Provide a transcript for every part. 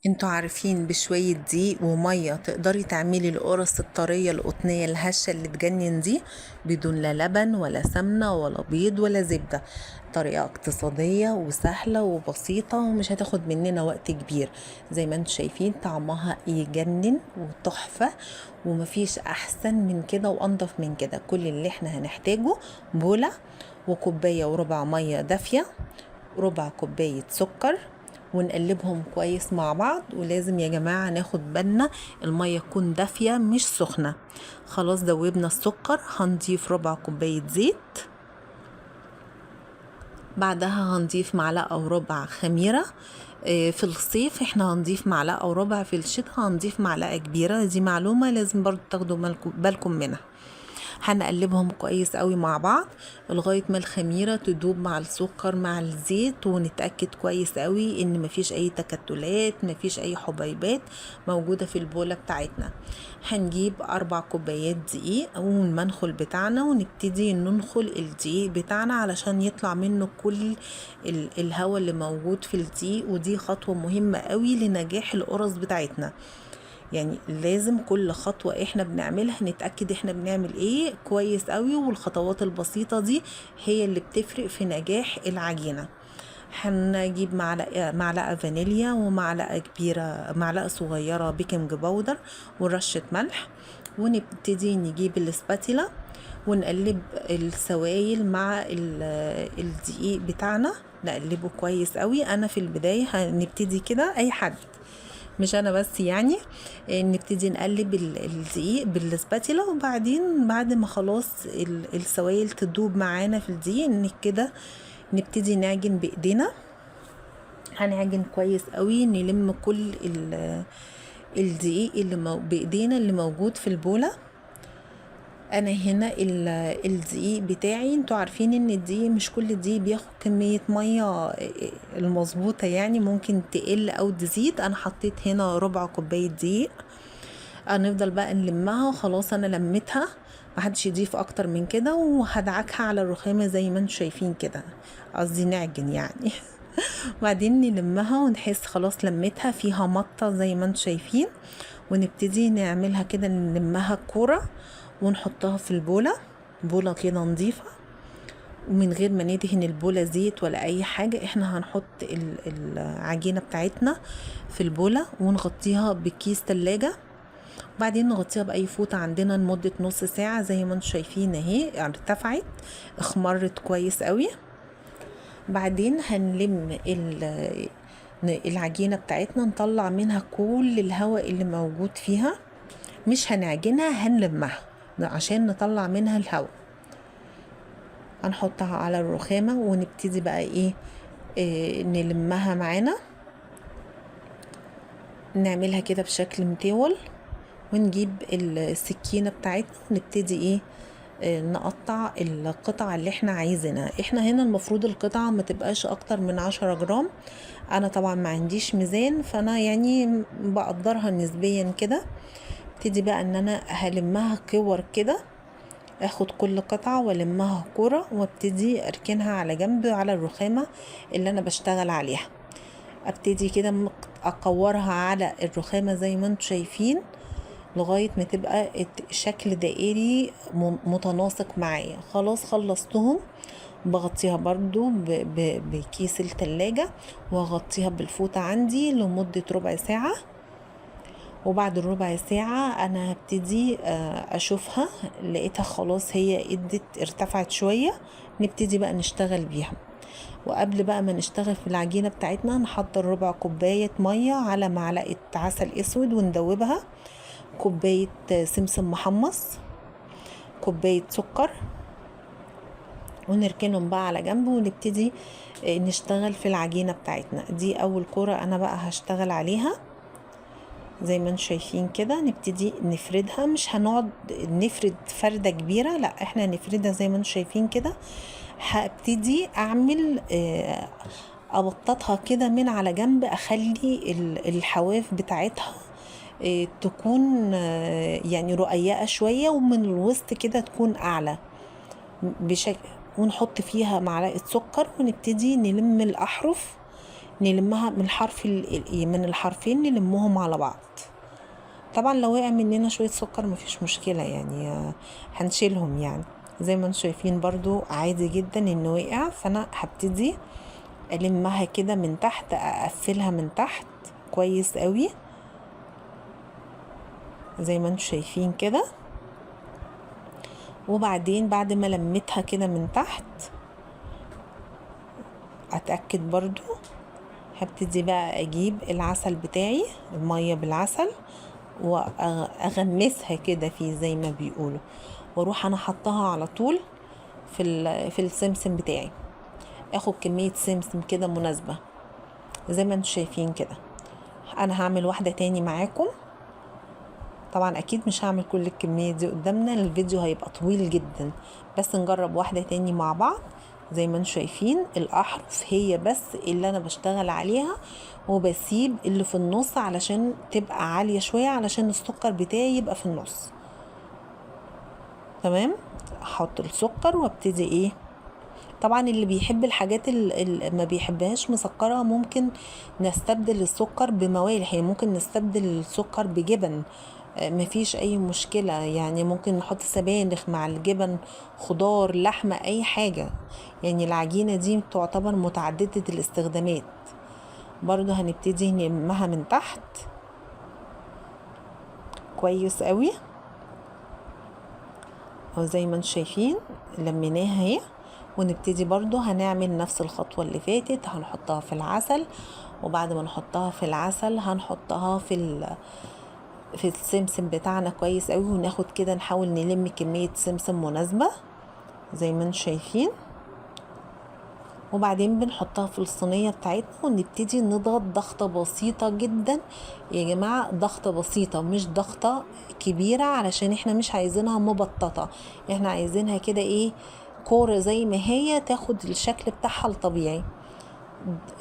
انتوا عارفين بشوية دقيق ومية تقدري تعملي القرص الطرية القطنية الهشة اللي تجنن دي بدون لا لبن ولا سمنة ولا بيض ولا زبدة. طريقة اقتصادية وسهلة وبسيطة ومش هتاخد مننا وقت كبير. زي ما انتوا شايفين طعمها يجنن وتحفة ومفيش احسن من كده وانضف من كده. كل اللي احنا هنحتاجه بولة وكوباية وربع مية دافية، ربع كوباية سكر، ونقلبهم كويس مع بعض. ولازم يا جماعة ناخد بالنا المية تكون دافية مش سخنة. خلاص دوبنا السكر، هنضيف ربع كوباية زيت، بعدها هنضيف معلقة وربع خميرة. في الصيف احنا هنضيف معلقة وربع، في الشتاء هنضيف معلقة كبيرة. دي معلومة لازم برضو تاخدوا بالكم منها. هنقلبهم كويس قوي مع بعض لغاية ما الخميرة تدوب مع السكر مع الزيت، ونتأكد كويس قوي ان مفيش اي تكتلات، مفيش اي حبيبات موجودة في البولة بتاعتنا. هنجيب 4 كوبايات دقيق والمنخل بتاعنا، ونبتدي ننخل الدقيق بتاعنا علشان يطلع منه كل الهواء اللي موجود في الدقيق. ودي خطوة مهمة قوي لنجاح القرص بتاعتنا. يعني لازم كل خطوة احنا بنعملها نتأكد احنا بنعمل ايه كويس قوي، والخطوات البسيطة دي هي اللي بتفرق في نجاح العجينة. هنجيب معلقة فانيليا ومعلقة كبيرة، معلقة صغيرة baking powder ورشة ملح، ونبتدي نجيب ال spatula ونقلب السوائل مع الدقيق بتاعنا، نقلبه كويس قوي. انا في البداية هنبتدي كده، اي حد مش انا بس يعني، نبتدي نقلب الدقيق بال spatula، وبعدين بعد ما خلاص السوائل تدوب معانا في الدقيق كده نبتدي نعجن بايدينا. هنعجن كويس قوي، نلم كل الدقيق اللي بايدينا اللي موجود في البولة. انا هنا الدقيق بتاعي، انتوا عارفين ان الدقيق مش كل الدقيق بياخد كمية مية المظبوطة، يعني ممكن تقل او تزيد. انا حطيت هنا ربع كوباية دقيق. هنفضل بقى نلمها. خلاص انا لميتها، محدش يضيف اكتر من كده، وهدعكها على الرخامة زي ما انتوا شايفين كده، قصدي نعجن يعني. وبعدين نلمها ونحس خلاص لميتها، فيها مطة زي ما انتوا شايفين، ونبتدي نعملها كده، نلمها كورة ونحطها في البولة، بولة كده نظيفة، ومن غير ما ندهن البولة زيت ولا اي حاجة. احنا هنحط العجينة بتاعتنا في البولة ونغطيها بكيس تلاجة، وبعدين نغطيها بأي فوطة عندنا لمدة نص ساعة. زي ما انتم شايفين اهي ارتفعت، اخمرت كويس قوي. بعدين هنلم العجينة بتاعتنا، نطلع منها كل الهواء اللي موجود فيها، مش هنعجنها، هنلمها عشان نطلع منها الهواء. هنحطها على الرخامة ونبتدي بقى إيه نلمها معانا، نعملها كده بشكل متول، ونجيب السكينة بتاعتنا ونبتدي إيه نقطع القطع اللي احنا عايزينها. احنا هنا المفروض القطعة ما تبقاش اكتر من 10 جرام. انا طبعا ما عنديش ميزان، فانا يعني بقدرها نسبيا كده. ابتدي بقى ان انا هلمها كور كده، اخد كل قطعة والمها كورة، وابتدي اركنها على جنب على الرخامة اللي انا بشتغل عليها. ابتدي كده اكورها على الرخامة زي ما انتم شايفين لغاية ما تبقى شكل دائري متناسق معايا. خلاص خلصتهم، بغطيها برضو بكيس التلاجة، واغطيها بالفوطة عندي لمدة ربع ساعة. وبعد الربع ساعة انا هبتدي اشوفها، لقيتها خلاص هي ادت ارتفعت شوية، نبتدي بقى نشتغل بيها. وقبل بقى ما نشتغل في العجينة بتاعتنا نحضر ربع كوباية مية على معلقة عسل اسود وندوبها، كوباية سمسم محمص، كوباية سكر، ونركنهم بقى على جنب، ونبتدي نشتغل في العجينة بتاعتنا. دي اول كرة انا بقى هشتغل عليها زي ما انتم شايفين كده. نبتدي نفردها، مش هنقعد نفرد فردة كبيرة، لا احنا هنفردها زي ما انتم شايفين كده. هبتدي اعمل ابططها كده من على جنب، اخلي الحواف بتاعتها تكون يعني رقيقة شوية، ومن الوسط كده تكون اعلى بشكل، ونحط فيها معلقة سكر، ونبتدي نلم الاحرف، نلمها من الحرف من الحرفين نلمهم على بعض. طبعا لو وقع مننا شوية سكر مفيش مشكلة يعني، هنشيلهم يعني. زي ما انتم شايفين برضو عادي جدا انه وقع. فانا هبتدي المها كده من تحت، اقفلها من تحت كويس قوي زي ما انتم شايفين كده. وبعدين بعد ما لميتها كده من تحت اتاكد برضو، هبتدي بقى اجيب العسل بتاعي، المية بالعسل، واغمسها كده فيه زي ما بيقولوا، واروح انا حطها على طول في السمسم بتاعي. اخد كمية سمسم كده مناسبة زي ما انتم شايفين كده. انا هعمل واحدة تاني معاكم، طبعا اكيد مش هعمل كل الكمية دي قدامنا، الفيديو هيبقى طويل جدا، بس نجرب واحدة تاني مع بعض. زي ما انتم شايفين الاحرف هي بس اللي انا بشتغل عليها، وبسيب اللي في النص علشان تبقى عالية شوية، علشان السكر بتاعي يبقى في النص. تمام، احط السكر وابتدي ايه. طبعا اللي بيحب الحاجات اللي ما بيحبهاش مسكرة ممكن نستبدل السكر بموالح، يعني ممكن نستبدل السكر بجبن، مفيش اي مشكلة يعني. ممكن نحط سبانخ مع الجبن، خضار، لحمة، اي حاجة يعني. العجينة دي تعتبر متعددة الاستخدامات. برضو هنبتدي نلمها من تحت كويس قوي اهو زي ما انتم شايفين لميناها اهي. ونبتدي برضو هنعمل نفس الخطوة اللي فاتت، هنحطها في العسل، وبعد ما نحطها في العسل هنحطها في السمسم بتاعنا كويس قوي، وناخد كده نحاول نلم كمية سمسم مناسبة زي ما انتم شايفين. وبعدين بنحطها في الصينية بتاعتنا ونبتدي نضغط ضغطة بسيطة جدا يا جماعة، ضغطة بسيطة مش ضغطة كبيرة، علشان احنا مش عايزينها مبططة، احنا عايزينها كده ايه، كورة زي ما هي، تاخد الشكل بتاعها الطبيعي.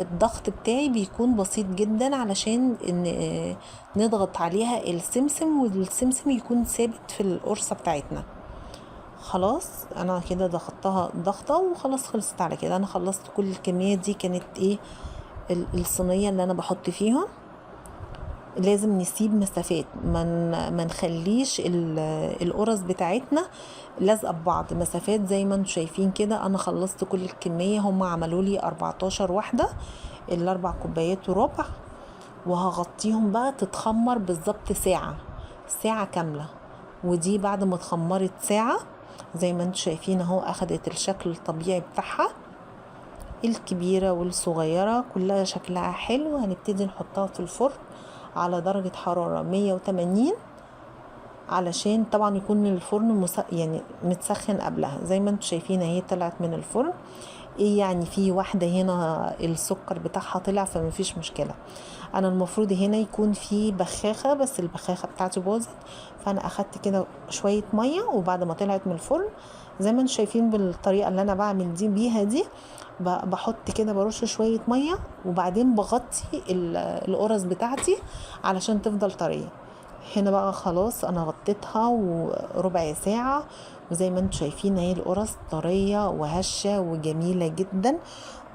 الضغط بتاعي بيكون بسيط جدا علشان ان نضغط عليها السمسم، والسمسم يكون ثابت في القرصة بتاعتنا. خلاص انا كده ضغطتها ضغطة وخلاص، خلصت على كده. انا خلصت كل الكمية دي. كانت ايه الصينية اللي انا بحط فيها. لازم نسيب مسافات، ما نخليش القرص بتاعتنا لازقه ببعض، مسافات زي ما انتم شايفين كده. انا خلصت كل الكمية، هم عملوا لي 14 واحدة، الاربع كوبايات وربع، وهغطيهم بقى تتخمر بالظبط ساعة، ساعة كاملة. ودي بعد ما اتخمرت ساعة زي ما انتم شايفين اهو، اخدت الشكل الطبيعي بتاعها، الكبيرة والصغيرة كلها شكلها حلو. هنبتدي نحطها في الفرن على درجة حرارة 180، علشان طبعا يكون الفرن يعني متسخن قبلها. زي ما انتم شايفين اهي طلعت من الفرن. ايه يعني في واحدة هنا السكر بتاعها طلع، فمفيش مشكلة. انا المفروض هنا يكون في بخاخة، بس البخاخة بتاعتي باظت، فانا اخدت كده شوية مية، وبعد ما طلعت من الفرن زي ما انتم شايفين بالطريقة اللي انا بعمل دي بيها دي، بحط كده برش شوية مية، وبعدين بغطي القرص بتاعتي علشان تفضل طرية. هنا بقى خلاص انا غطيتها وربع ساعة، وزي ما انتم شايفين اهي القرص طرية وهشة وجميلة جدا.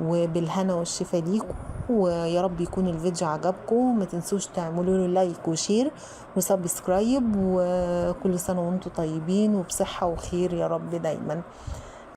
وبالهنا والشفا ليكم، ويا رب يكون الفيديو عجبكم. ما تنسوش تعملوا له like و share و subscribe، وكل سنة وانتم طيبين وبصحة وخير يا رب دايما.